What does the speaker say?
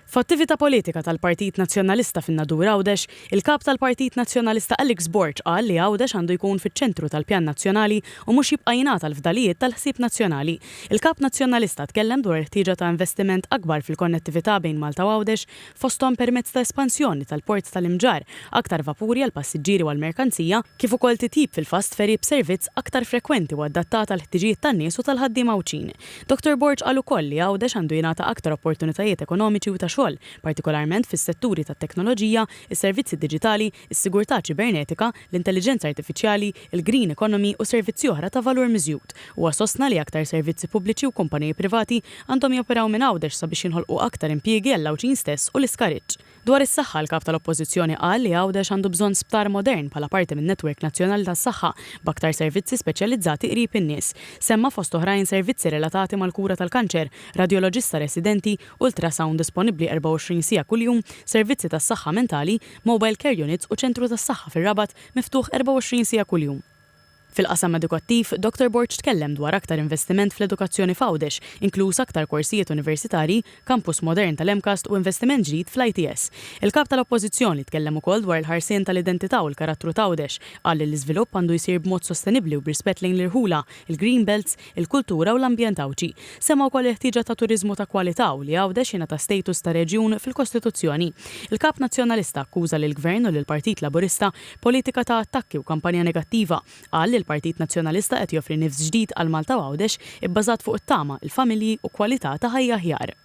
F'attività politika tal-Partit Nazzjonalista fin-Nadur Għawdex, il-Kap tal-Partit Nazzjonalista Alex Borg qal li Għawdex għandu jkun fiċ-ċentru tal-pjan nazzjonali u mhux jibqa' jingħata l-fdalijiet tal-ħsieb nazzjonali. Il-Kap Nazzjonalista tkellem dwar il-ħtieġa ta' investiment akbar fil-konnettività bejn Malta u Għawdex fosthom permezz ta' espansjoni tal-Port tal-Imġarr, aktar vapuri għall-passiġġieri u għall-merkanzija, kif ukoll titjib fil-fast ferry b'servizz aktar frekwenti u adattat għall-ħtiġijiet tan-nies u tal-ħaddiema Għawdxin. Dottor Borg qal ukoll li Għawdex għandu jingħata aktar opportunitajiet ekonomiċi u ta' xogħol, partikolarment fis-setturi tat-teknoloġija, is-servizzi diġitali, is-sigurtà ċibernetika, l-intelliġenza artifiċjali, il-green economy u servizzi oħra ta' valur miżjud. Huwa sostna li aktar servizzi pubbliċi u kumpaniji privati għandhom joperaw minn Għawdex sabiex jinħolqu aktar impjiegi għall-Għawdxin stess u l-iskariġġ. Dwar is-saħħa, l-Kap tal-Oppożizzjoni qal li Għawdex għandu bżonn sptar modern bħala parti min-network nazzjonali tas-saħħa, b'aktar servizzi speċjalizzati qrib in-nies. Semma fost oħrajn servizzi relatati mal-kura tal-kanċer, radjoloġista residenti, ultrasound disponibbli 24 siegħa kuljum, servizzi tas-saħħa mentali, mobile care units u ċentru tas-saħħa fir-Rabat miftuħ 24 siegħa kuljum. Fil-qasam edukattiv, Dottor Borg tkellem dwar aktar investiment fl-edukazzjoni f'Għawdex, inkluż aktar korsijiet universitarji, kampus modern tal-MCAST u investiment ġdid fl-ITS. Il-Kap tal-Oppożizzjoni tkellem ukoll dwar il-ħarsien tal-identità u l-karattru t'Għawdex. Qal li l-iżvilupp għandu jsir b'mod sostenibbli u b'rispett lejn l-irħula, il-green belts, il-kultura u l-ambjent Għawdxi. Semma wkoll il-ħtieġa ta' turiżmu ta' kwalità u li Għawdex jingħata status ta' reġjun fil-Kostituzzjoni. Il-Kap Nazzjonalista akkuża lill-Gvern u lill-Partit Laburista b'politika ta' attakki u kampanja negattiva. Qal li l-Partit Nazzjonalista qed joffri nifs ġdid għal Malta u Għawdex ibbażat fuq it-tama, il-familji u kwalità ta' ħajja aħjar.